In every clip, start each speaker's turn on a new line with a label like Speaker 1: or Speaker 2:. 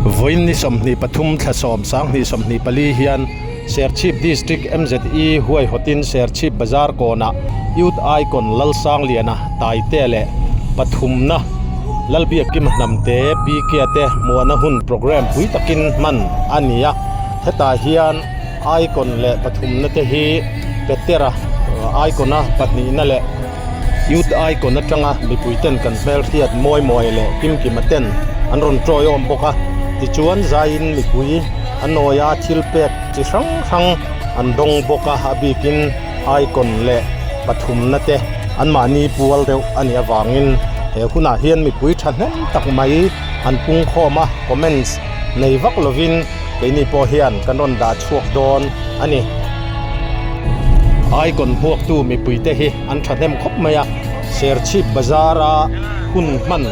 Speaker 1: Vawiin ni 23 thla sawm sanghnih 24 hian Serchhip District MZE huaihawtin Serchhip Bazar kawnah Youth Icon Lalsangliana Taitea leh pathumna Lalbiakkima Hnamte BK te hmuahna hun programme pui takin hman a ni a. Hetah hian Icon leh pathumna te hi Petera Icon-a pahnihna leh Youth Icon atanga mipui ten kan hmelhriat mawi mawi leh kimkima ten an rawn tawiawm bawk a, tichuan zaiin mipui a nawia thil pek chi hrang hrang an dawng bawk a, a bikin Icon leh pathumna te anmahni pual deuh a nih avangin he hunah hian mipui thahnem tak mai an pungkhawm a, comments nei vak lovin keini pawh hian kan rawn dah chhuak dawn a ni. Icon hmuaktu mipuite hi an thahnem khawp mai a, Serchhip Bazar-a hun hman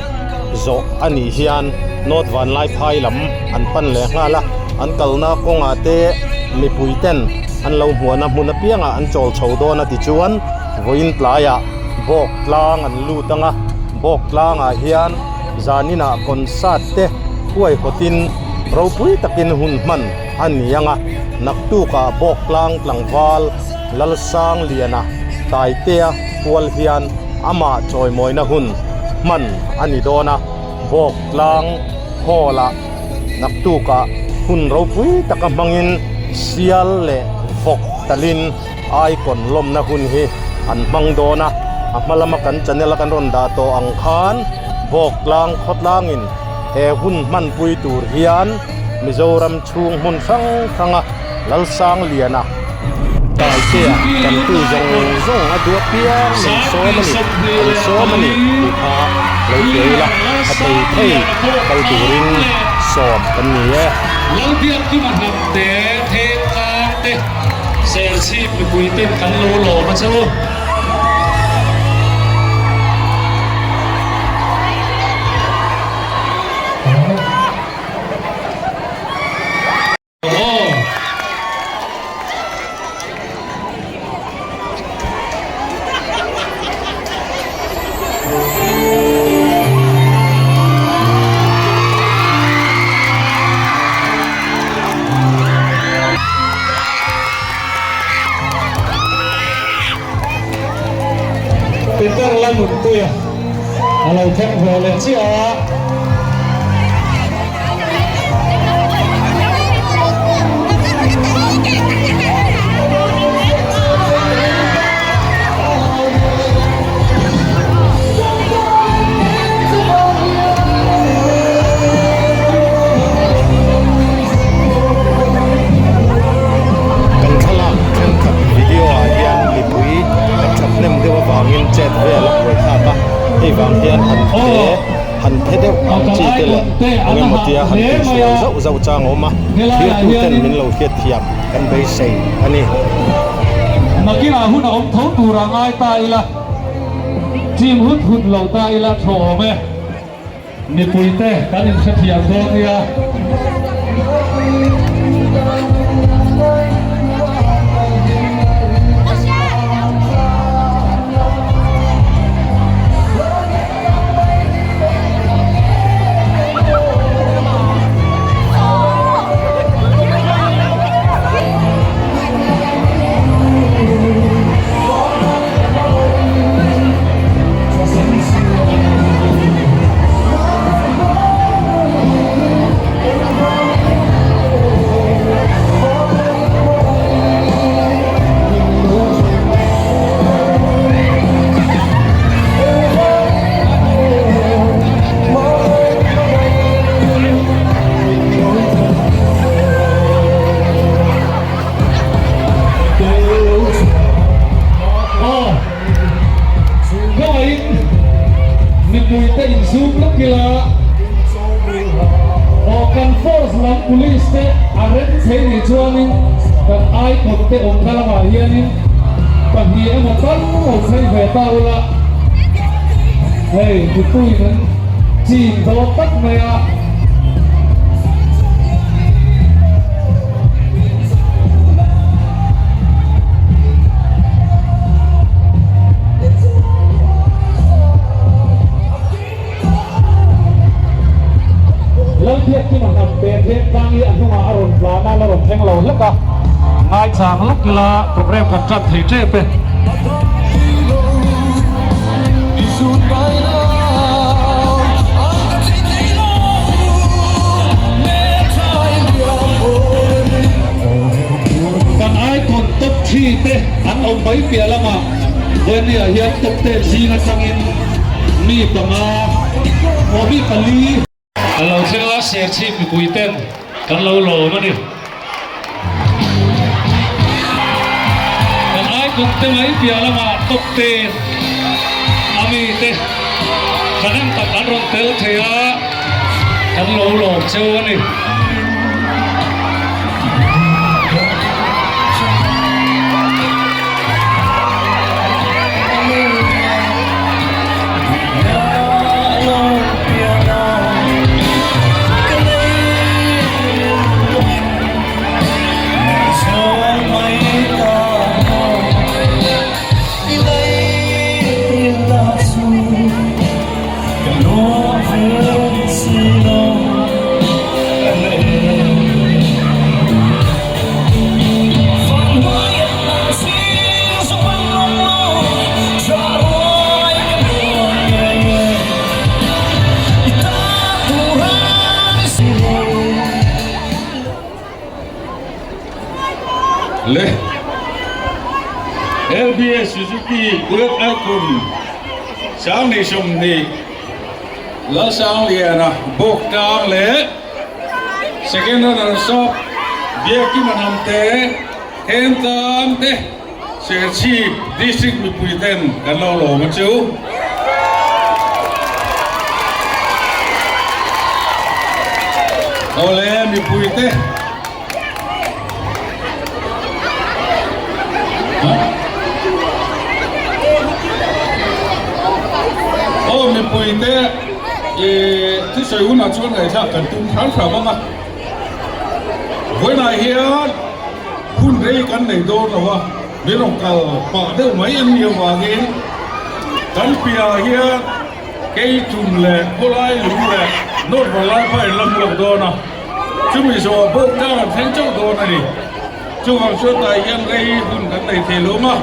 Speaker 1: zawh a nih hian North Vanlaiphai lam an pan leh nghal a, an kalna kawngah te mipuiten an lo hmuahna hmun apiangah an chawl chho dawn a tichuan vawiin tlaiah Bawk tlang an lut ang a, Bawk tlangah hian zaninah concert te huaihawtin ropui takin hun hman a ni ang a, naktukah Bawktlang tlangval Lalsangliana Taitea pual hian amah chawimawina hun hman a ni dawn a, Bawktlang Hall-ah naktukah hun ropui taka hmangin sial leh vawk talin Icon lawmna hun hi an hmang dawn a, a hma lama kan channel a kan rawn dah tawh ang khan Bawktlang khawtlangin he hun hmanpui tur hian Mizoram chhung hmun hrang hranga Lalsangliana Taitea tantu zawng zawng a duah piang min sawm a ni, an sawm a ni tih kha lo hria ila, a thei thei kal turin sawm kan ni e.
Speaker 2: Lalbiakkima hnamte thengtlang te Serchhip mipui ten kan lo lawm a che u. Peter Lalnunpuia a lo thleng ve leh chiah a.
Speaker 1: Kan thlalak thenkhat video ah hian mipui a thahnem deuh avangin chet vel a buai thlak a, hei vang hian han phe han phe deuh ang chi te leh eng emaw tia han tihsual zauh zauh chang a awm a, thirtu ten min lo hriatthiam kan beisei a ni.
Speaker 2: Nakinah hun a awm tho tur a ngai ta ila, team hut hut lo ta ila thaw awm e. Mipuite kan inhrethiam dawn nia. Mipuite inzum lawk ila aw kan force lam police te a rem thei nih chuanin kan icon te awmna lamah hianin pahnih emaw tal lo phei ve ta ula hei mipuiin an chin dawn tak mai a. Biakkima Hnamte Thengtlang hi a hnungah a rawn tlan a, la rawn thleng lo hlek a. Ngaichang lawk ila program kan tan thei tep e. Kan icon top thi te an awm mai piah lamah Venia hian top ten zing atangin mi panga aw mi pali A lo thleng a, Serchhip mipui ten kan lo lawm a ni. Kan icon te mai piah lamah top ten a mi te thahnem tak an rawn tel thei a, kan lo lawm cheu a ni.
Speaker 3: Le LBS Suzuki Bullet Icon Sangnei 20 Lalsangliana Bawktlang leh Second Runner Sub Biakima Hnamte Thentlang te Serchhip District mipui ten kan lo lawm a chu. Awle mipui te. Aw mipui te i thusawi hunah chuan ngaihthlak kan tum hram hram ang a. Vawiinah hian hun rei kan nei dawn lo a, min rawn kal pah deuh mai an nih avangin kan piahah hian kei tum leh khawlai lung leh North Vanlaipa in la hmu lo dawn a, chumi zawhah bawk tlang an thleng chauh dawn a ni. Chuvang chuan tah hian rei hun kan nei thei lo a,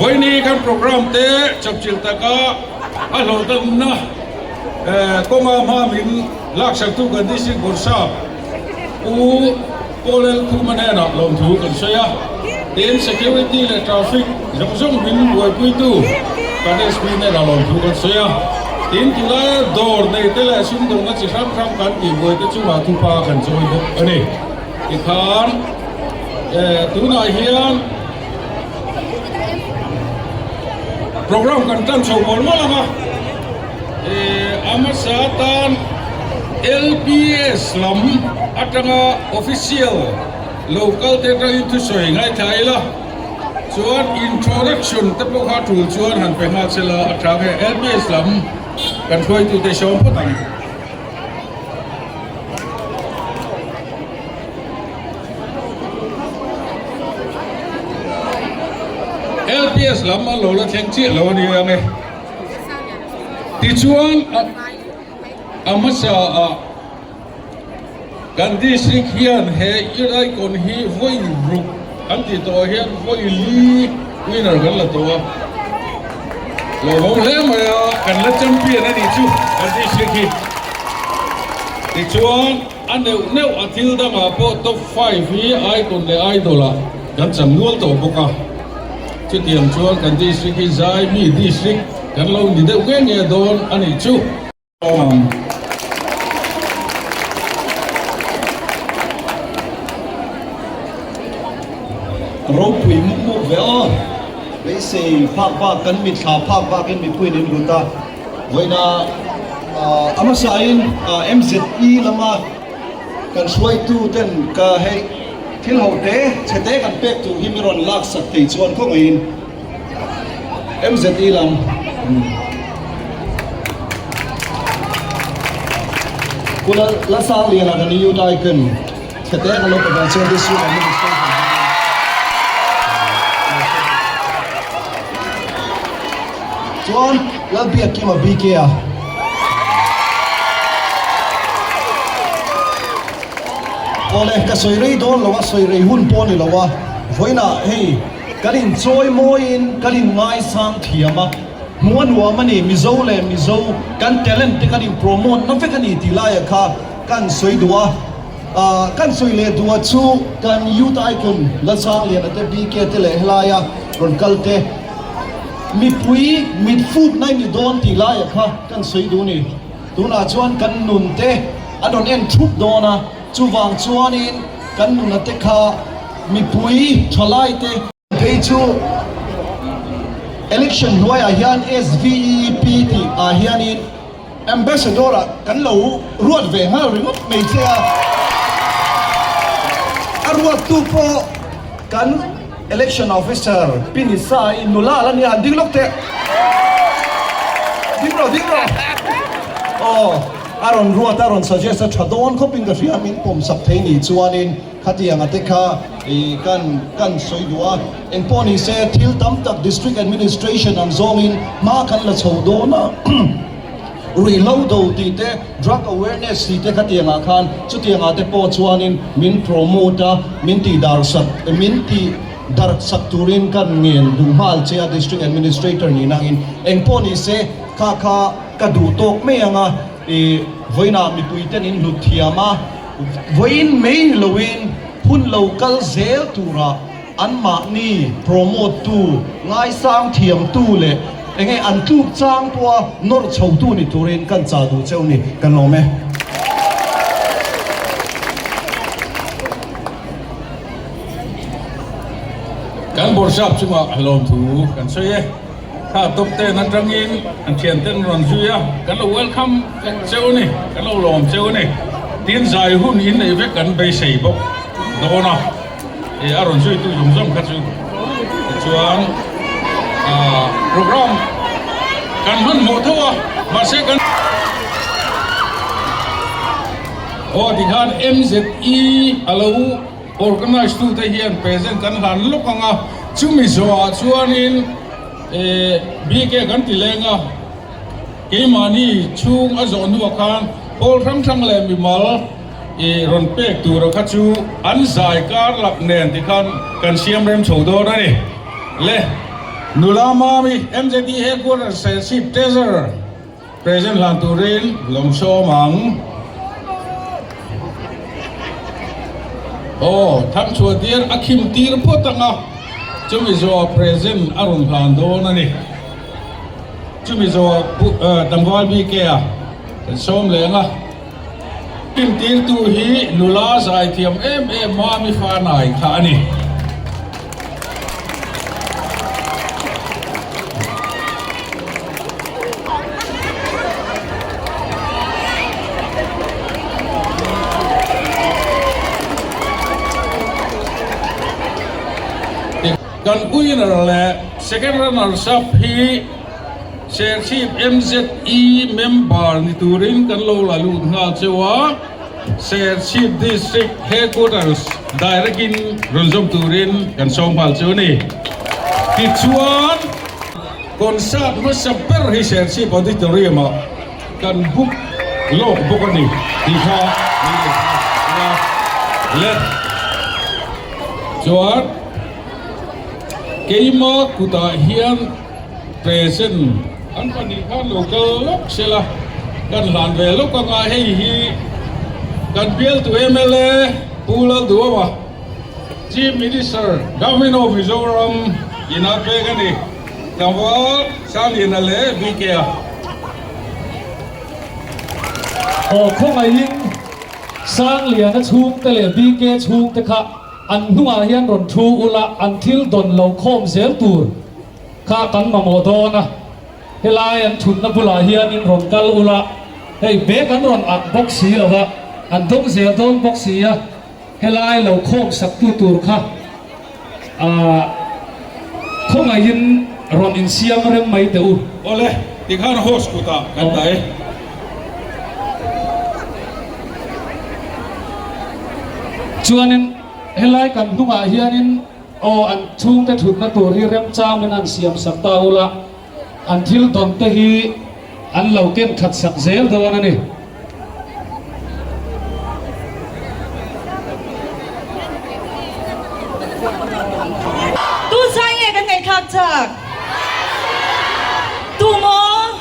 Speaker 3: vawiini kan programme te chawpchilh taka a hlawhtlanna kawnga hma min Laksaktu kan District Bawrhsap Pu Paul Khuma hnenah lawmthu kan sawi a, tin Security leh Traffic zawng zawng min buaipuitu kan SP hnenah lawmthu kan sawi a, tin tulaia dawr nei te leh sumdawlna chi hrang hrang kan tihbuai te chungah thupa kan chawi bawk a ni. Tikhan tunah hian program kan tan chho mawlh mawlh ang a. A hmasa tan LPS lam atanga official local te atangin thusawi ngaithla ila chuan introduction te pawh kha tul chuan han pe nghal sela a tha nge LPS lam kan hruaitute sawm phawt ang. LPS lam an lo la thleng chiah lo a ni ang e. Tichuan a hmasa ah kan district hian he Iraikon hi vawi ruk an tih tawh ah hian vawi li winner kan la tawh a, hlauhawm hle mai a, kan la champion a nih chu kan district hi. Tichuan a neuh neuh a thil dangah pawh top five hi Icon leh Idol ah kan chang nual tawh bawk a. Chutiang chuan kan district hi zai mi district kan lo ni deuh nge nge dawn a nih chu.
Speaker 4: Ropui muk muk ve aw. Beisei phak bak kan mitthla phak bakin mipuiin in lut a, vawiina a hmasain MZE lama kan hruaitu ten ka hei thil ho te chhe te kan pek tur hi mi rawn lak sak thei chuan khawngaihin MZE lam Pu Lalsangliana kan Youth Icon chhe te kan lo pe vang chuan District Administration chuan Lalbiakkima BK a. Awle, ka sawi rei dawn lo a, sawi rei hun pawh a ni lo a, vawiinah hei kan inchawi mawiin kan inngaisang thiam a, hmuh a nuam a ni, Mizo leh Mizo kan talent te kan in promote na vek a ni tih laiah kha kan sawi duh a, kan sawi leh duh a chu kan youth icon Lalsangliana te, BK te leh helaia rawn kal te mipui mit fuk na i ni dawn tih laiah kha kan sawi duh a ni. Tunah chuan kan nun te a rawn en thup dawn a, chuvang chuanin kan nuna te kha mipui thalai te, Phei chu election hnuaiah hian SVEEP tih ah hianin Ambassador ah kan lo ruat ve nghal ringawt mai che a, a ruattu pawh kan Election Officer Pi Nisa i nula la nia han ding lawk teh. Ding rawh, ding rawh. Aw, a rawn ruat a rawn suggest a tha dawn khawpin ka hria min pawm sak thei ni chuanin khatianga te kha i kan kan sawi duh a. Engpawh ni se thil tam tak District Administration ang zawngin hma kan la chho dawn a. Ruihhlo do tih te, drug awareness tih te khatiangah khan chutiangah te pawh chuanin min promote a, min tih dar sak, min tih darh sak turin kan ngen duh nghal che a District Administrator ni nangin engpawh ni se kha kha ka duh tawk mai ang a, i vawiinah mipui ten in hlut thiam a, vawiin mai ni loin hun lo kal zel turah Anmahni promote tu, ngaisang thiam tu leh enge an tluk chang pawha nawrh chho tu ni turin kan chah duh cheu ni kan awm e.
Speaker 3: Kan bawrhsap chungah lawmthu kan sawi e. Kha top ten atangin an thian ten rawn zui a, kan lo welcome vek cheu ni, kan lo lawm cheu ni. Tin zai hun inneih vek kan beisei bawk dawn a. E a rawn zuitu zawng zawng kha chu tichuan ah program kan hmanhmawh tho a mahse kan aw tikhan MZE a lo organize tu te hian present kan hlan lawk ang a chumi zawhah chuanin e BK kan ti leng a keimahni chhung a zawh hnuah khan pawl hrang hrang leh mimal I rawn pek tura kha chu an zai kar lak nen tikhan kan siam rem chho dawn a ni. Le nula Mami MZD Headquarters Serchhip Treasurer present hlan turin lawm sawm ang. Aw, Thangchhuah tir a khim tir phawt ang a, chumi zawhah present a rawn hlan dawn a ni. Chumi zawhah Tlangval BK a kan sawm leh ang a. Entirtu hi nula zaithiam em em Mami Fanai kha a ni. Kan winner leh second runners up hi. Serchhip MZE member ni turin kan lo la lut nghal cheu a, Serchhip District Headquarters direct in rawn zawm turin kan sawm nghal cheu a ni. Tichuan, concert hmasa ber hi Serchhip Auditorium ah kan book lawk bawk a ni tih kha min lo hria le. Chuan, keima kutah hian. Present an pahnih khan lo kal lawk sela kan hlan ve lawk anga hei hi kan bialtu mla Pu Lalduhoma Chief Minister Government of Mizoram in a pek a ni tlangval Sangliana leh BK a.
Speaker 2: Aw khawngaihin Sangliana chhungte leh BK chhungte kha an hnungah hian rawn thu ula an thil dawn lo khawm zel tur Kha kan mamawh dawn a, helai an thutna bulah hianin rawn kal ula, hei bag an rawn ak bawk si lo va, an dawng zel dawn bawk si a, helai lo khawm saktu tur kha aah khawngaihin rawn insiam rem mai teh u.
Speaker 3: Awle, tikhan host kutah kan dah e.
Speaker 2: Chuanin helai kan hnungah hianin. Aw, an chhungte thutna tur hi remchangin an siam sak ta ula, an thil dawn te hi an lo ken that sak zel dawn a ni.
Speaker 5: Tu zai nge kan ngaihthlak chak? Tu maw?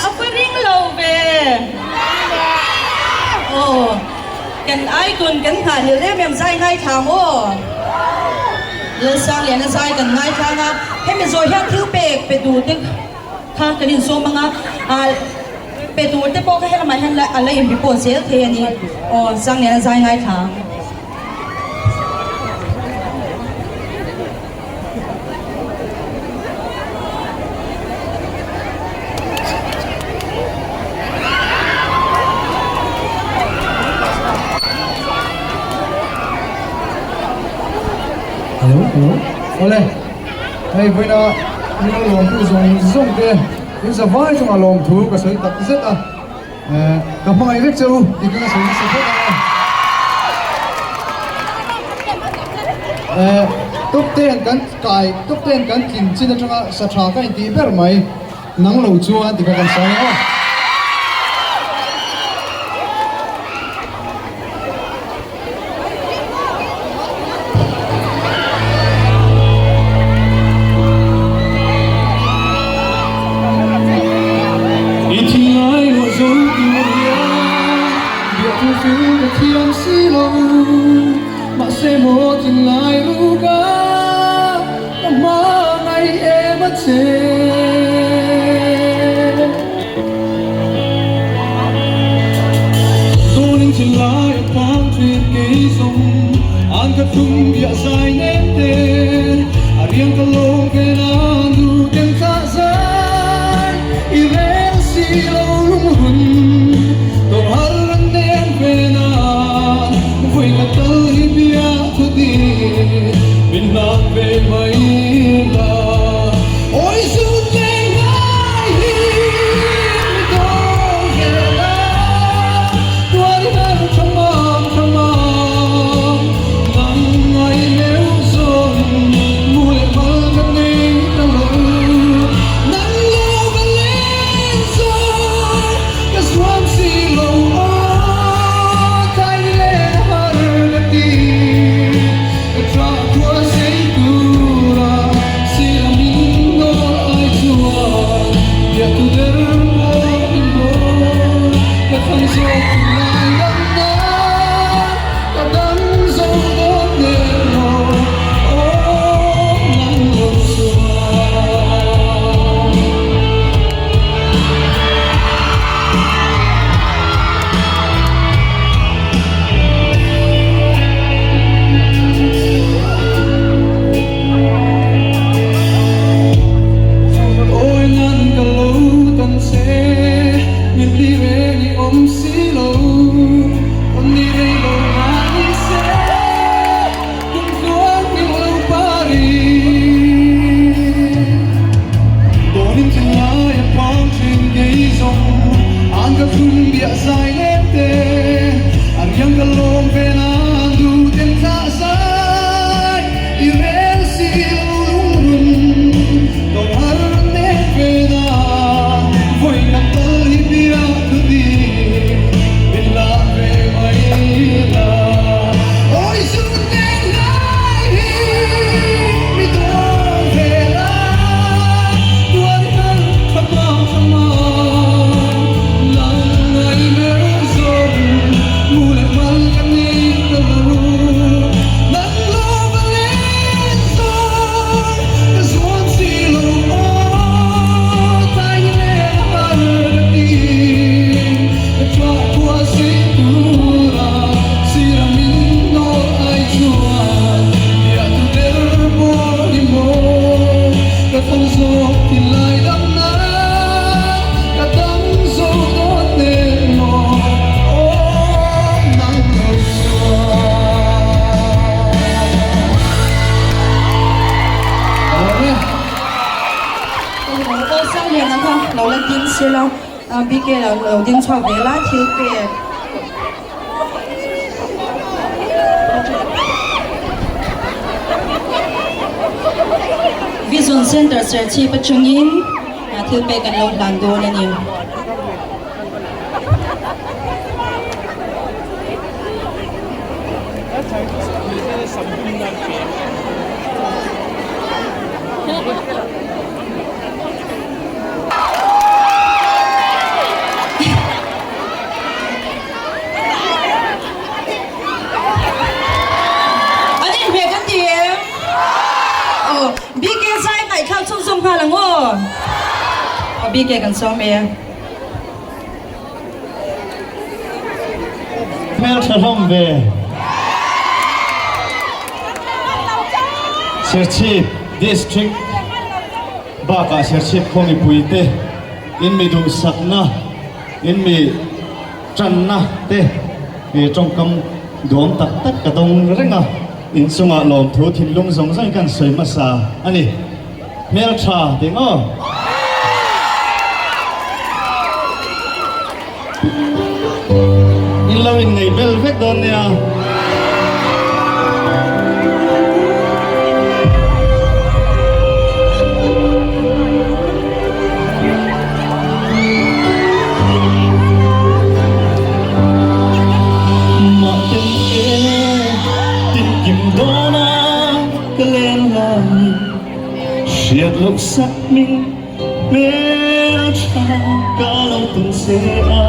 Speaker 5: A va ring lo ve. Aw, kan icon kan nghahhlelh em em zai ngaithla maw? Lalsangliana zai kan ngaithlang a, hemi zawh hian thil pek pe tur te kha kan insawm ang a, pe tur te pawh kha helamah hian a la in report zel thei a ni. Aw, Sangliana zai ngaithla ang.
Speaker 2: Hello, hello. Awle, hei vawiina min lo lawmtu zawng zawng te in zavai chungah lawmthu ka sawi tak zet a. Ka hmangaih vek che u tih ka la sawi nasa phawt ang a. Top ten kan kai, top ten kan tlin chin atanga sa tha ka intih ber mai nang lo chuan tih kha kan sawi ang aw.
Speaker 6: I thinlai ruah zo tur hian biaktu fil ka thiam si lo. Mahse maw thinlai ruka ka hmangaih em a che. Tunin thinlai a pang thin kei zawng an ka thum biah zai nem te a riang ka lawm ve na nu ten thlah zai i rel si lo lungrun tawrh har an nem ve na vawi ka tal hi biah thu di min hlan ve mai la awi zut leh ngai hi mi dawn ve la tuar i her tha mang tha mang nang ngai leu zawng mu leh mal ka nei ta lo nang lo ka len zawng ka zuam si lo aw tai ni len a har ka ti ka tha thua sei tura si la min nawl ai chuan biak tu der pawh in maw ka thlang zawk thin lai dam na ka dam zo dawn nen lo aw nang lo chuan. Awi nan ka lo tan che, min ti reng i awm si lo, awm ni rei lo mah ni se, kum tluang i lo pari. Dawnin thinlai a phang thin kei zawng, an ka thlum biah zai lem te, a riang ka lawm ve nan duh ten thlah zai. I rel si lo lungrun tawrh har nek ve na vawi khat tal hi biak thu ti min la ve mai la. Awi zut nen ngai hi mi dawn ve la tuar i har tha mang tha mang lal ngai meuh zawng mu leh mal ka nei ta lo. Nang lo va len zawng ka zuam si lo aw tai ni leh a har ka ti ka chhuah khua si tura sira min nawl ai chuan biah tu ber pawh ni maw ka thang zawk thin lai dam nan ka dam zo dawn nen maw aw nang lo
Speaker 5: Aw Sangliana kha lo la ding sela BK lo lo ding chhuak ve la thil pek. Vision Center Serchhip atangin thil pek an lo hlan dawn a ni. Pa BK kan sawm e.
Speaker 4: Hmel tha hlawm ve. Serchhip District bakah Serchhip khaw mipui te in mi duhsakna, in mi tanna te tawngkam duam tak tak ka dawng reng a, inchungah lawmthu thinlung zawng zawng in kan sawi hmasa a ni. Hmeltha tih maw? In lo innei bel vek dawn nia. Mahten e tinkim dawna ka len lai. Hriat loh sak hming hmel tha ka lo tum che a.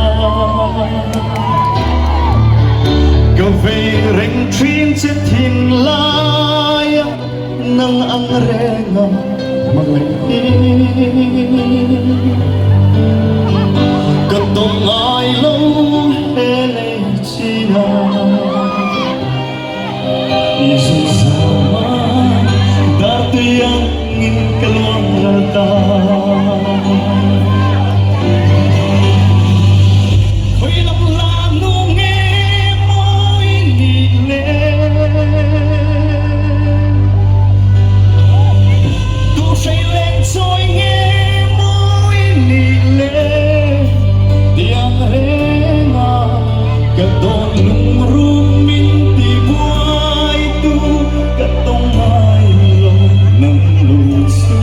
Speaker 4: Ka vei reng thin che thin laia nang ang renga hmangaih hi. Ka tawng ngai lo he lei china. Ka dawn lungrun min ti buai tu ka tawng ngai lo nang lu chu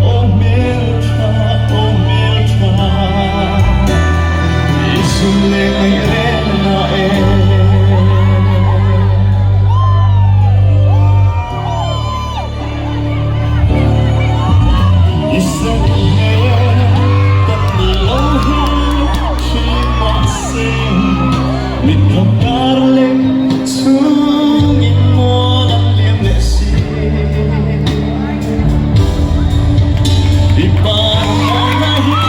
Speaker 4: aw hmel tha aw hmel tha i zum leh ngaih reng na e. I sak hmel tak ni lo hi hri mahse mit khap kar leh chhungin mual an liam leh si. I pan mawina hi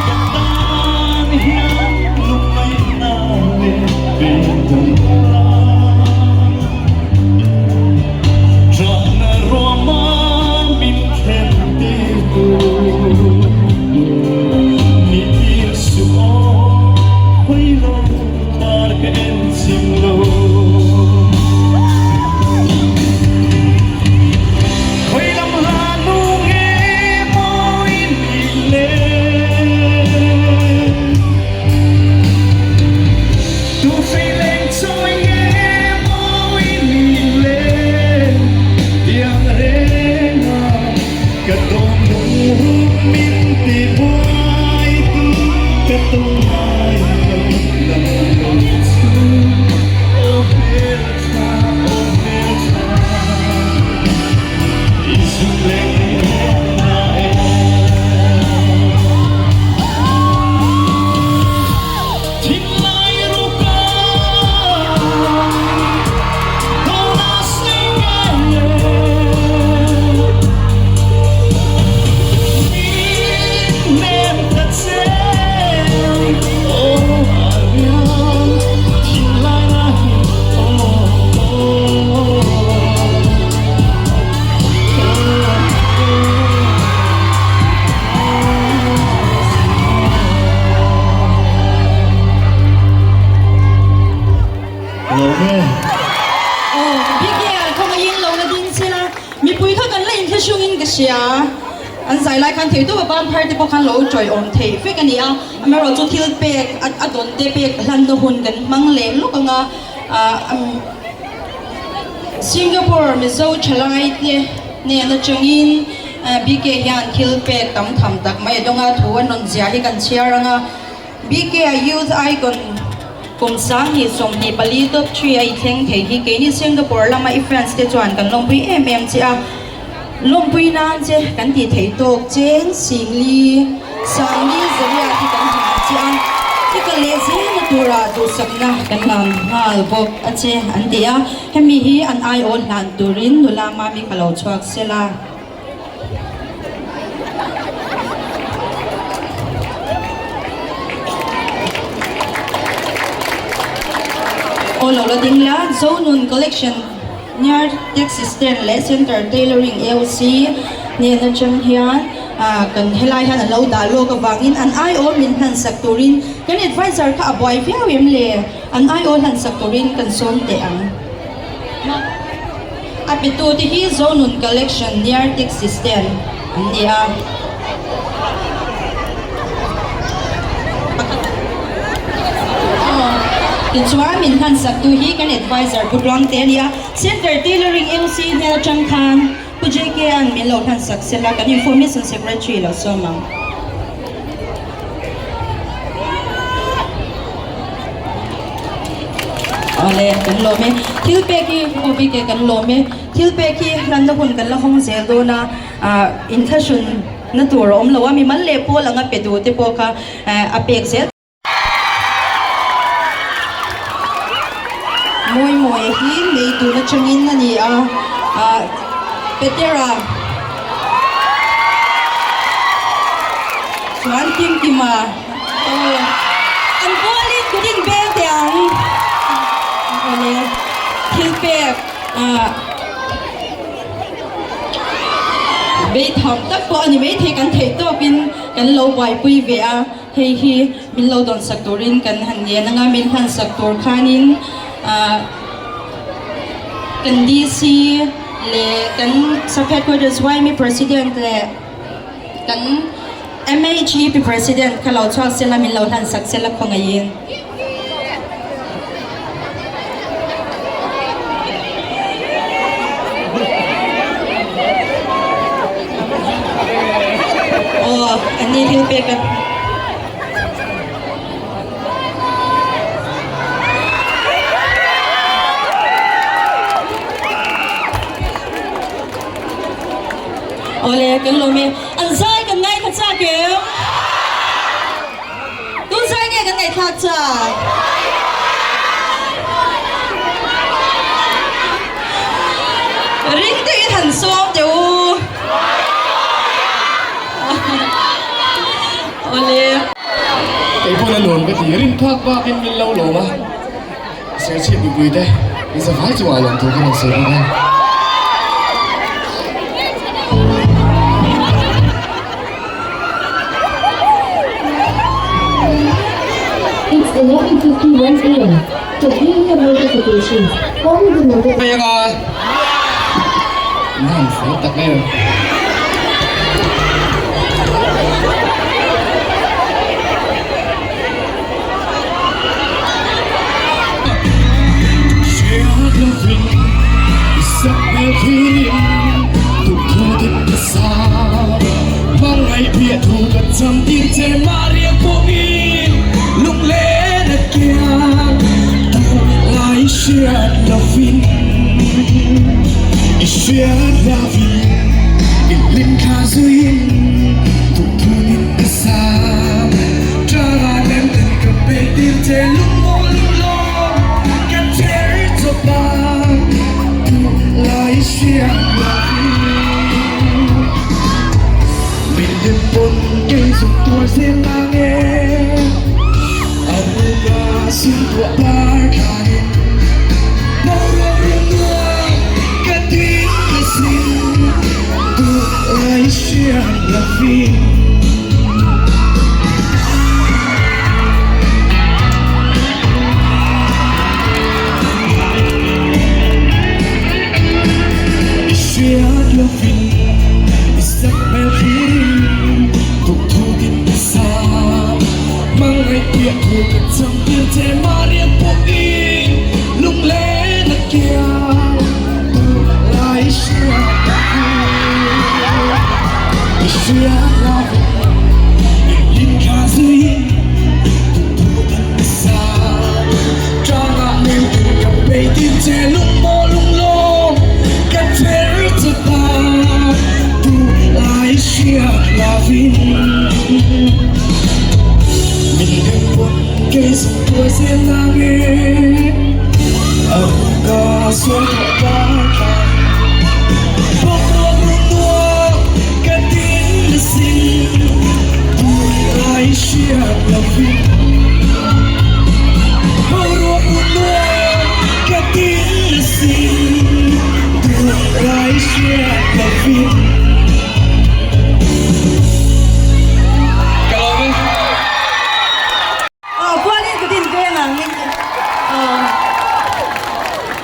Speaker 4: ka tan hian lungngaihna leh beidawnna. Ṭahna ruama min khen tir tu ni tir suh aw, hawi lo tar ka en chim lo. Hawi lam hla nu nge mawi ni le? Tu hrei leng chawi nge mawi ni le tiang renga ka dawm lung min ti buai tu ka tawng ngai lo nang lo chu aw hmel tha aw hmel tha i zuk leng na e. Thinlai ruka dawna sei ngai e Min nem ta che aw ariang thinlai na hi aw aw.
Speaker 5: Aw, Bike ah khawngaihin lo la ding che la, mipui kha kan la inthlahrungin ka hria. An zai lai khan thei tawp a, ban phar te pawh khan lo ṭawiawm thei vek a ni a. Amaherawhchu chu thil pek a dawn te pek hlanna hun kan hmang leh lawk ang a. Singapore Mizo ṭhalai te hnen aṭangin BK hian thil pek tam tham tak mai a dawng a, thu an rawn ziah hi kan chhiar ang a. BK a Youth Icon kum 2024 top 3 a i thleng thei hi keini Singapore lama i fans te chuan kan lawmpui em em che a, lawmpui nan che kan tih theih tawk cheng Singli Sangli Zaria hi kan hlan che a, i kal leh zelna tura duhsakna kan hlan nghal bawk a che an ti a, hemi hi an aiawl hlan turin nula mami kha lo chhuak sela. Aw lo la ding la, Zonun Collection Near Taxi Stand leh Center Tailoring AOC hnen atang hian kan helai hian an lo dah lawk avangin an aiaw min hlan sak turin kan advisor kha a buai viau em le? An aiaw hlan sak turin kan sawm teh ang. A petu te hi Zonun Collection Near Taxi Stand an ni a. Tichuan min hlan sak tu hi kan advisor Pu Duangte a ni a, Center Tailoring AOC hnen atang khan Pu JK an min lo hlan sak sela kan Information Secretary lo sawm ang. Awle kan lawm e, thil pek hi aw bik e kan lawm e, thil pek hi hlanna hun kan la hawng zel dawn a, ah inthlahrun na tur a awm lo a, mimal leh pawl anga pe duh te pawh kha a pek zel. Mawi mawi hi nei tun atangin a ni a, ah Petera chuan Kim Kima aw an pualin kut in beng teh ang awle thil pek ah. Bei tham tak pawh a ni maithei kan theih tawkin kan lo buaipui ve a, hei hi min lo dawn sak turin kan han ngen anga min hlan sak tur khanin ah kan DC leh kan sub headquarters YMA president leh kan MHEP president kha lo chhuak sela min lo hlan sak sela khawngaihin. Aw, an ni thil pek a. Awle, kan lawm e. An zai kan ngaithla chak em? Tun zai nge kan ngaihthlak chak? Ring deuhin han sawm teh u. Awle.
Speaker 2: Kei pawn a nuam ka ti, rin phak bakin min lo lawm a, Serchhip mipui te in zavai chungah lawm tur ka rawn sawi bawk a.
Speaker 7: It's 11:51 am. To view your notifications, follow the notifications.
Speaker 2: Pek a, nan fel tak em.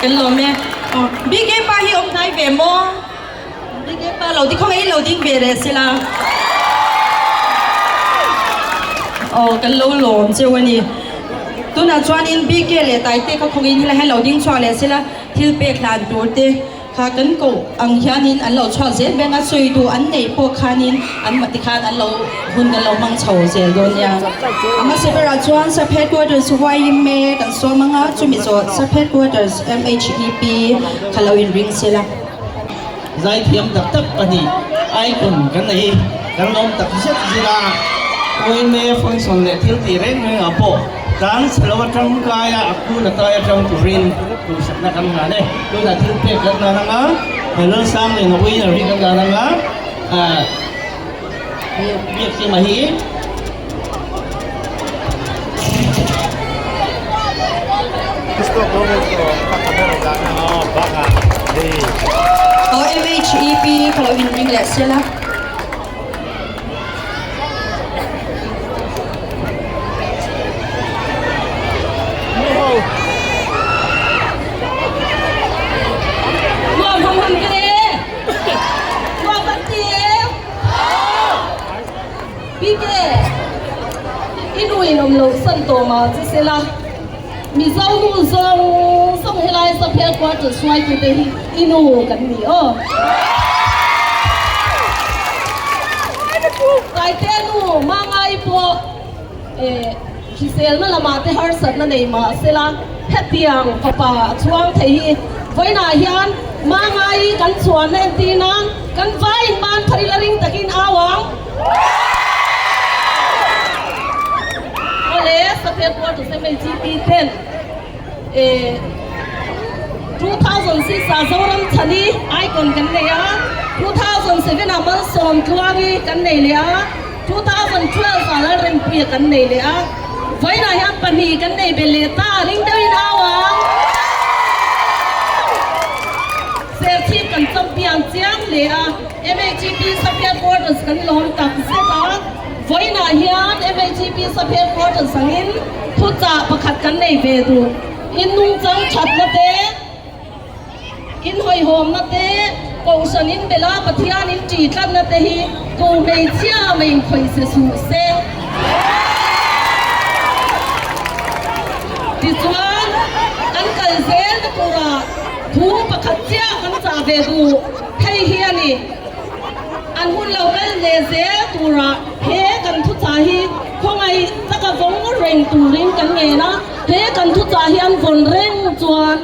Speaker 5: Kan lawm e. Aw BK pa hi awm hnai ve maw? BK pa lo ti khawngaih in lo ding ve reh sela. Aw kan lo lawm cheu a ni. Tunah chuanin BK leh Taite kha khawngaih in helai hian lo ding chhuak leh sela thil pek hlan tur te Kha kan koh ang hianin an lo chhuak zel beng a, sawi duh an neih pawh khanin an mah tikhan an lo hun kan lo hmang chho zel dawn nia. A hmasa berah chuan Sub Headquarters YMA kan sawm ang a, chumi zawh Sub Headquarters MHEP kha lo inring sel a.
Speaker 8: Zaithiam tak tak pahnih icon kan nei hi kan lawm tak zet zet a, YMA function leh thil tih reng reng ah pawh Tlang chhe lo atangkai a, a kun a tai atang turin duhsakna kan hlan e. Tunah thil pek kan hlan ang a, he Lalsang leh Nawiner hi kan hlan ang a, ah Biakkima hi.
Speaker 5: Aw MHEP ka lo inring leh sela.
Speaker 9: Mizo nu zawng zawng helai Sap headquarters hruaitute hi i nu kan ni aw. Taite nu Mangai pawh hriselna lamah te harsatna nei mah sela hetiang fapa a chhuang thei hi vawiinah hian Mangai kan chhuanna entir nan kan vaiin ban phar ila ring takin au ang. Awle, Sap Headquarters MHP ten 2006 ah Zoram Chhani icon kan nei a, 2007 ah Malsawm Tluangi kan nei leh a, 2012 ah Lalrempuia kan nei leh a, vawiinah hian pahnih kan nei belh leh ta, ring deuhin au ang. Serchhip kan champion chiang hle a, MHP Sub Headquarters kan lawm tak zet a. Vawiinah hian MHP Sub Headquarters angin thuchah pakhat kan nei ve duh. In nungchang thatna te, in hawihhawmna te, Kohhran in bela Pathian in ṭi tlatna te hi tu hmeichhia mei in khawih se suh se. Tichuan, kan kal zelna turah thu pakhat chiah kan chah ve duh thei hi a ni. An hun lo kal leh zel turah he kan thuchah hi khawngaih taka vawng reng turin kan ngen a, he kan thuchah hi an vawn reng chuan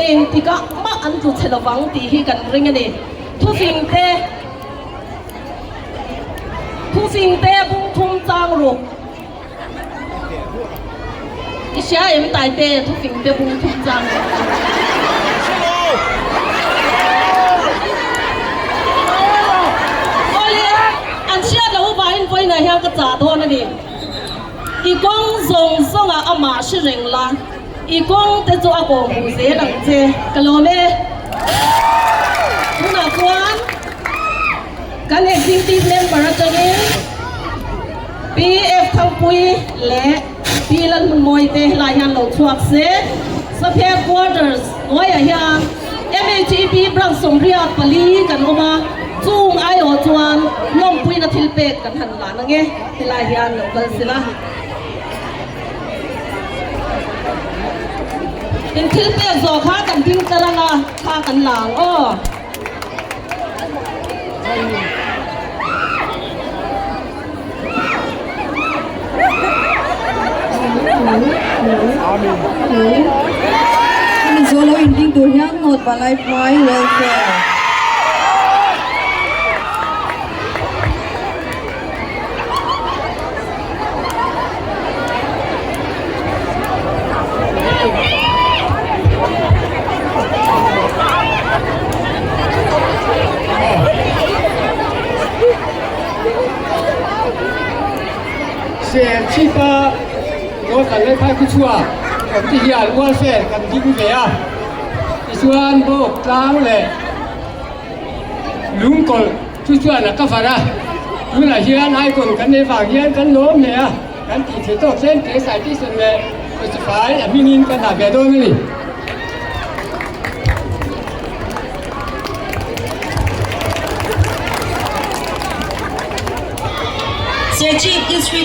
Speaker 9: engtikah mah an tlu chhe lovang tih hi kan ring a ni. Thufing te Thufing te bung thum chang ruk I hria em Taite thufing te bung thum chang ruk. Awle an hriat loh avangin vawiinah hian ka chah dawn a ni. I kawng zawng zawngah amah hre reng la, i kawng te chu a kawh hmuh zel ang che. Ka lawm e. Tunah chuan Kan Executive Member atangin PF Thangpui leh Pi Lalhmunmawi te helai hian lo chhuak se, Sub Headquarters hnuaiah hian MHEP Branch 84 kan awm a, chung aiawh chuan lawmpuina thil pek kan han lan ange, helai hian lo kal sila. In thil pek zawh kha kan ding tlar anga thla kan la ang aw.
Speaker 5: Hemi zawh lo inring tur hian North Vanlaiphai Welfare.
Speaker 2: Serchhipa North Vanlaiphai khawchhuak awm te hian welfare kan ding ve a, tichuan bawk tlang leh lungkawlh Chu chuan a cover a, tunah hian icon kan nei vang hian kan lawm hle a, kan tih theih tawk tlem te citation leh pawisa fai a hmingin kan dah ve dawn a ni.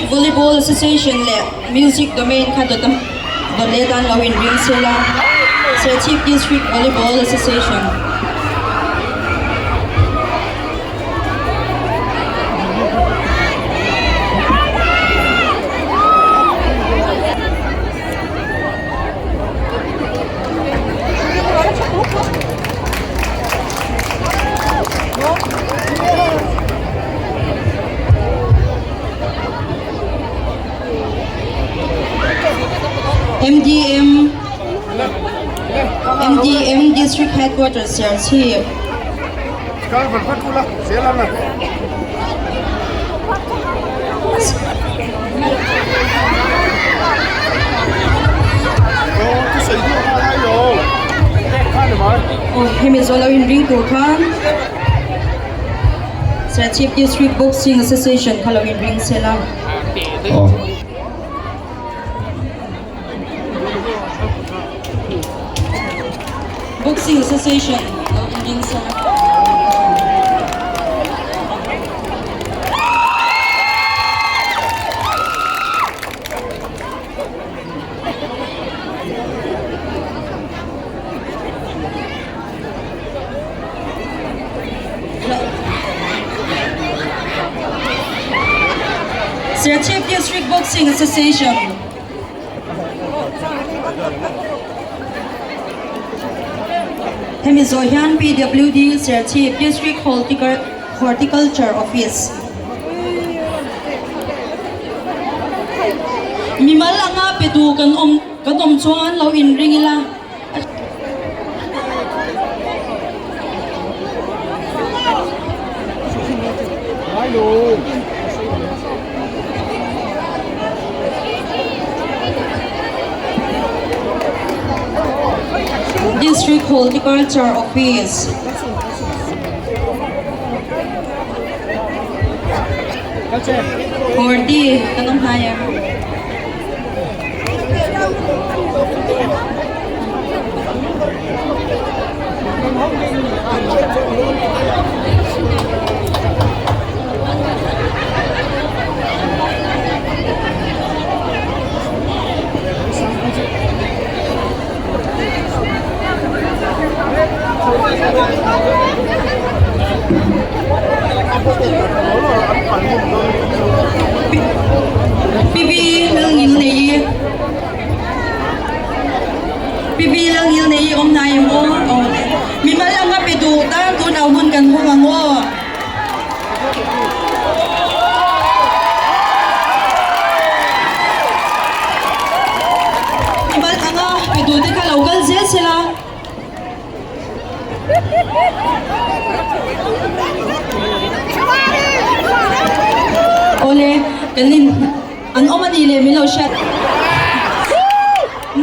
Speaker 5: District Volleyball Association leh Music Domain kha dawt dawt leh atan lo inring sela. Serchhip District Volleyball Association. MDM MDM District Headquarters Serchhip. Hemi zawh lo inring tur khan Serchhip District Boxing Association kha lo inring sela. Boxing Association lo inring sela. Serchhip District Boxing Association. Hemi zawh hian PWD Serchhip District Horticulture Office. Mimal anga pe duh kan awm kan awm chuan lo inring ila. District Horticulture Office. Horti kan awm hnai em? Pi Lalngilneii Pi Lalngilneii awm hnai em aw aw le mimal anga pe duh tan tunah hun kan hawng ang aw. Mimal anga pe duh te kha lo kal zel sela. Awle, kan in an awm a nih leh min lo hriat.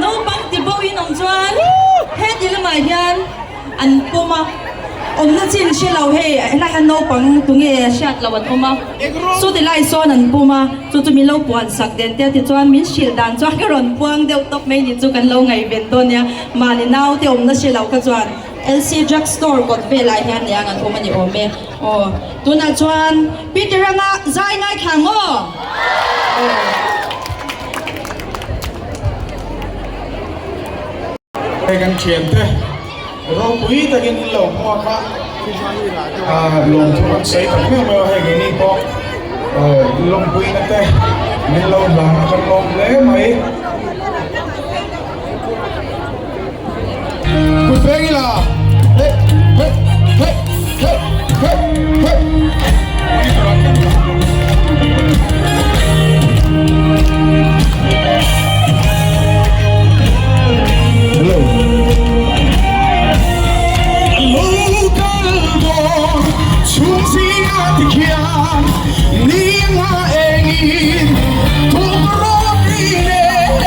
Speaker 5: Naupang ti bo in awm chuan heti lamah hian an pawm a, awmna chin hre lo hei helai hian naupang tunge hriat loh an awm a, chuti lai sawn an pawm a, chu chu min lo puan sak den te tichuan min hrilh dan chuan ka rawn puang deuh tawp mai ni chu kan lo ngaihven dawn nia. Mahni naute awmna hre lo kha chuan LC Drug Store kawt velah hian niang an awm a ni awm e. Aw, tunah chuan Peter anga zai ngaithla ang aw.
Speaker 10: Hei kan thiante ropui takin in lo hmuak a, lawmthu kan sawi tak meuh meuh a, hei keini pawh lawmpuina te min lo hlan a kan lawm hle mai. Kut veng ila hey hey hey hey hey hey. Hello. Local dawn chung zinga tikhian ni nga engin thuk rawt ri nen.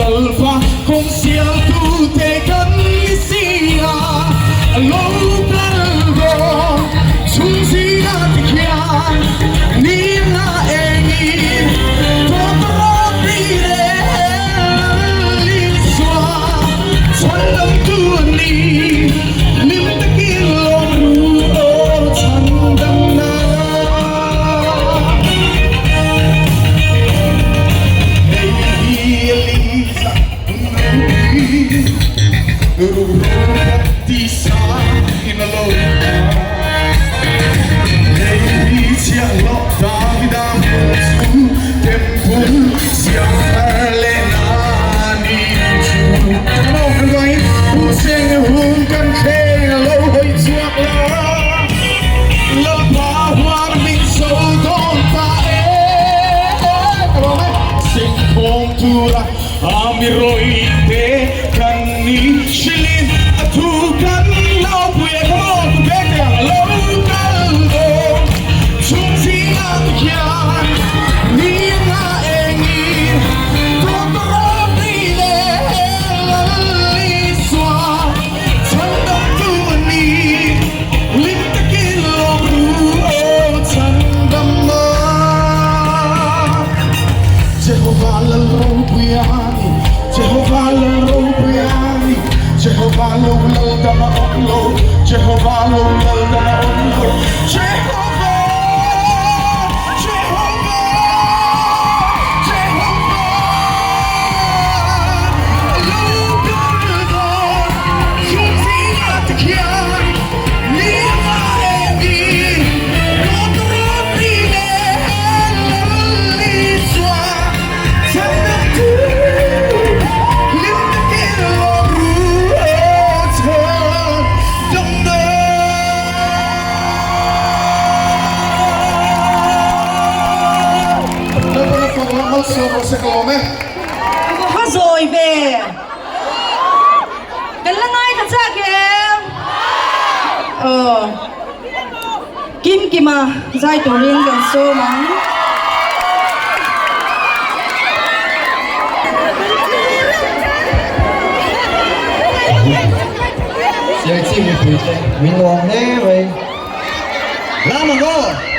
Speaker 6: Lalpa kawng sialtute kan ni si a, a lo kal dawn chhung zingah te khian ni nga engin tawtawrawt ri leh lal Isua chhan lamtu an ni, hlim takin lawm ru aw chhan damna.
Speaker 5: Va zawi ve. Kan la ngai ta chak em? Aw. Kim Kima zai turin kan sawm ang.
Speaker 4: Serchhip mipui te min nuam hle mai. Lam ang aw!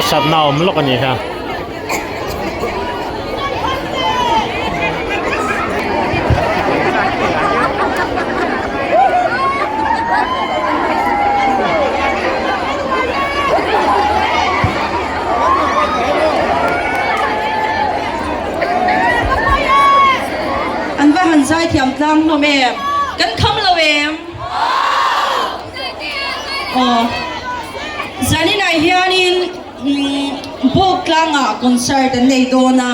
Speaker 1: Harsatna a awm lawk a ni ha.
Speaker 5: An va han zaithiam tlang hlawm em? Kan kham lo em? Aw. Zaninah hianin Bawk tlangah concert an nei dawn a,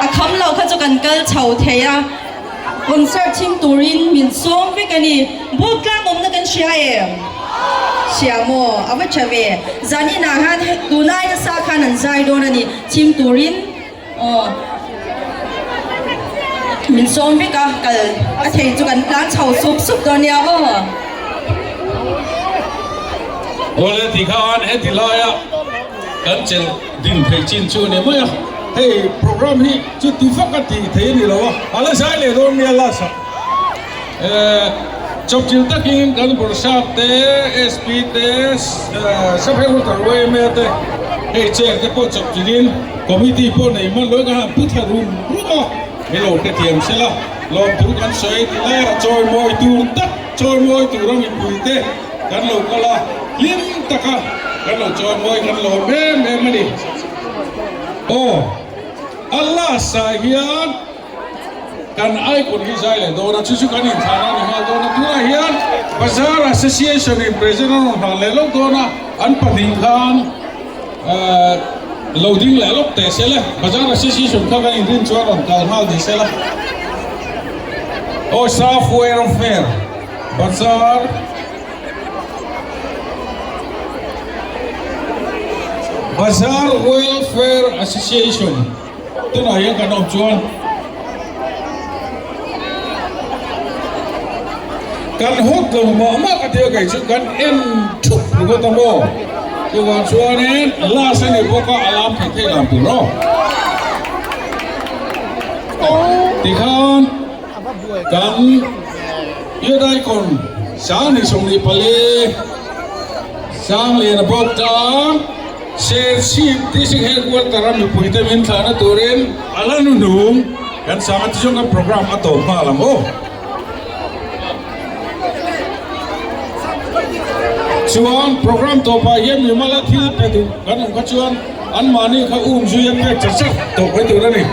Speaker 5: a kham lo kha chu kan kal chho thei a, concert chhim turin min sawm vek a ni. Bawk tlang awmna kan hria em? Hria maw? A va tha ve. Zaninah khan tunai nasa khan an zai dawn a ni, chhim turin aw min sawm vek a, kal a thei chu kan tlan chho sup sup dawn nia aw.
Speaker 3: Awle ti khan heti laia kan chelh din theih chin chu a ni mai a, hei program hi chu ti vak a tih theih a ni lo a, a la zai leh dawn nia last ah chawpchilh takin kan Bawrhsap te, SP te, Sub-Headquarter yma te hei chair te pawh chawpchilhin committee pawh nei hman lawih kan han pu thla rum rum a, ni lo hrethiam sela lawmthu kan sawi ti lai a chawimawi tur tak. Chawimawi tura mipuite kan lo kal a, hlim taka kan lo chawimawi kan lawm em em a ni. Aw, a last ah hian kan icon hi zai leh dawn a, chu chu kan inthlan a ni nghal dawn a, tunah hian Bazar Association in President a rawn hlan leh lawk dawn a, an pahnih khan lo ding leh lawk teh se le, Bazar Association kha kan inrin chuan rawn kal nghal ni se la. Aw Staff Welfare Bazar Bazar Welfare Association tunah hian kan awm chuan kan hawt lo mah mah ka tia kei chu kan en thup ringawt a maw chuvang chuanin last a ni bawk a a lam thei thei dan tur aw. Tikhan kan Youth Icon 24 Sangliana bawk tang Serchhip District Headquarter a mipuite min thlahna turin a la nuhnung kan sang a tichuan kan programme a tawp nghal ang aw. Chuan programme tawpah hian mimala thil pe duh kan awm kha chuan Anmahni kha um zui a pek chak chak tawh mai tur a ni.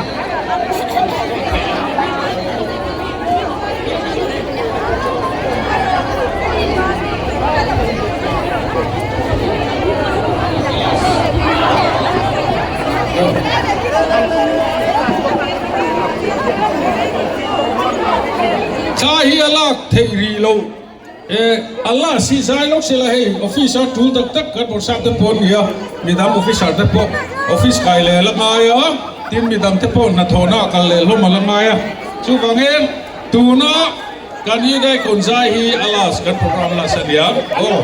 Speaker 3: Thla hi a lak theih rih loh. E Allah si zai lawk sela hei office a tul tak tak kan bawrhsap te pawh an ni a, midang officer te pawh office kai leh la ngai a, tin midang te pawh hnathawhna ah kal leh hlawm a la ngai a, chuvangin tuna kan Yudai kawn zai hi a last kan program last a nia aw.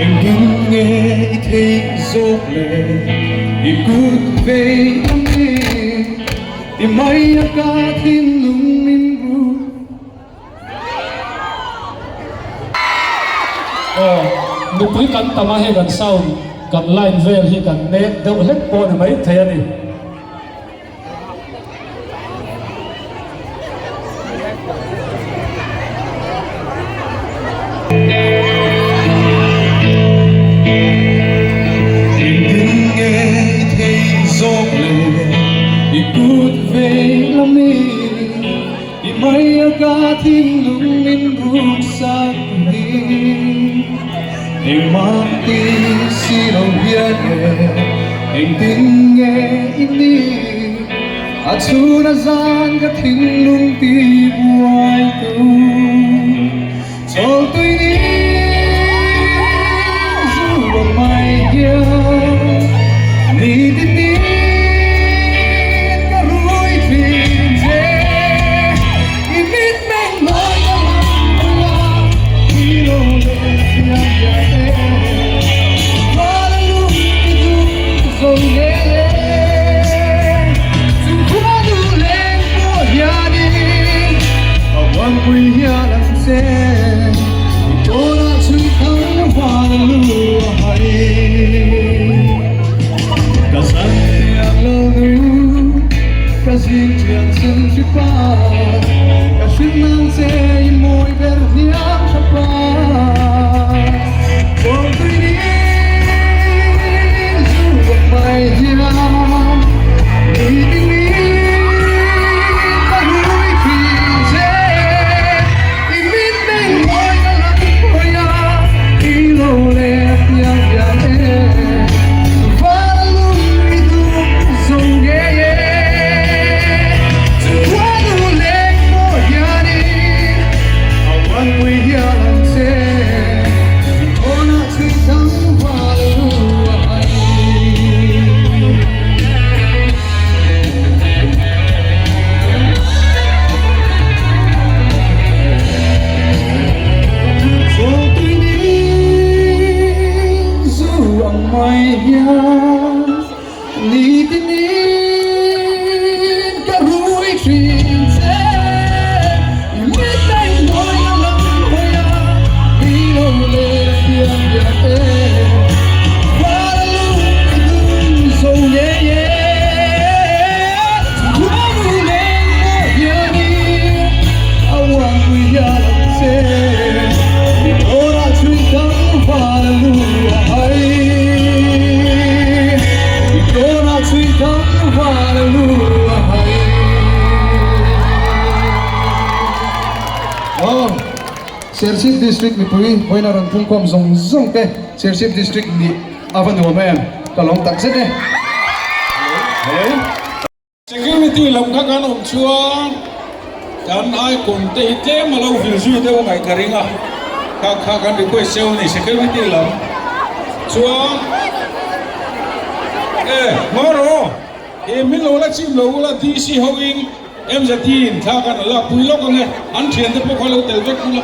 Speaker 6: Engtin nge i theih zawk le i kut vei awmin i mai a ka thinlung min ruk.
Speaker 2: Aw, nupui kan tam a hei kan sound kan line vel hi kan nek deuh hlek pawh ni maithei a ni.
Speaker 6: A chhun a zan ka thinlung ti buai tu Chawltui ni zu ang mai hian. pa Ka hrilh nang che i mawi ber hniam tha pa Kawngtui ni zu bawk mai hian Ni tin ni ka hrui thin che I mit meng mawi ka lam hawi a I lo leh piang piang e Val lung i duh zo ngei e Chu khua nu leng pawh hianin A uanpui hial ang che I tawnah chhui thang val lu a hai. Chawltui ni zu ang mai hian ni tinin ka rui thin che i mitmeng mawi a lam hawi a i lo leh pian pian e Val a lung i dum zo ngei e Khuanu leng pawh hianin a uanpui hial ang che Mi tawrah chhui dang val a lu a hai Mi tawrah chhui dang val a lu a hai.
Speaker 10: Aw, Serchhip District mipui vawiin a rawn phungkhawm zawng zawng te Serchhip District nih a va nuam em, ka lawm tak zet e.
Speaker 3: Hello. Security lam kha kan awm chuan kan icon te hi tlem a lo vil zui deuh a ngaih ka ring a, kha kha kan request cheu a ni security lam chuan e ngaw rawh e min lo la chim lo ula DC ho in MZT in thla khan a lak pui lawk ang e, an thian te pawh kha lo tel vek ula.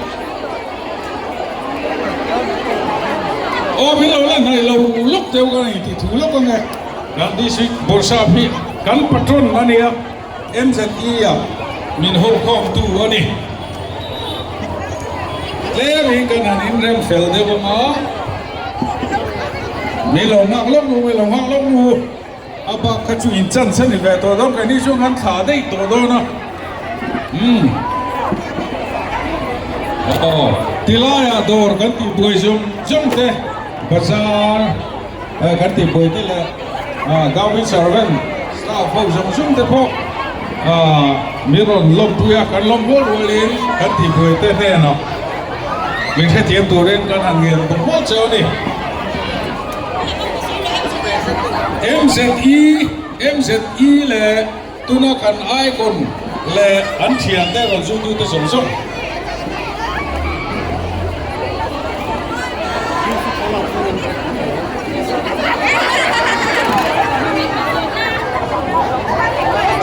Speaker 3: Aw min lo la hnaih lo lawk deuh ka ni tih thu lawk ang e. Kan district Bawrhsap hi kan patron a nia, MZE ah min ho khawm tu a ni. Tlem in kan han inrem fel deuh ang a, min lo nghak lawk nu, min lo nghak lawk nu. A bak kha chu in chance a ni ve tawh dawn, keini chu kan thlah daih tawh dawn a. Umm. Aw, tilaiah dawr kan tih buai zawng zawng te, bazar kan tih buai te leh government servant staff ho zawng zawng te pawh min rawn lawmpui a, kan lawm rual rualin kan tih buai te hnenah min hrethiam turin kan han ngen bawk bawk cheu a ni. MZE MZE leh tuna kan icon leh an thiante rawn zuitute zawng zawng.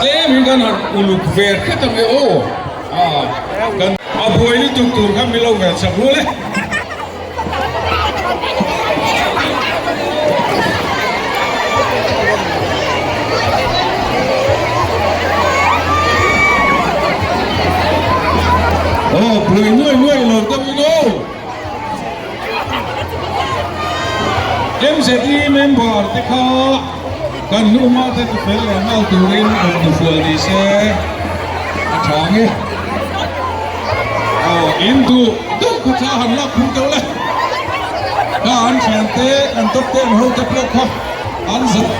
Speaker 3: Tlem hi kan han uluk ve hret ang e aw. Kan a buai lutuk tur kha mi lo vel chak rual e. Aw buai nuai nuai lo deuh in aw. MZE member te kha kan hnuma te ti fel leh nghal turin rawn hnufual ni se a tha ang e. Aw in duh duh kha thla han lak phung deuh le. Kha an thian te kan top ten ho te pawh kha an zat.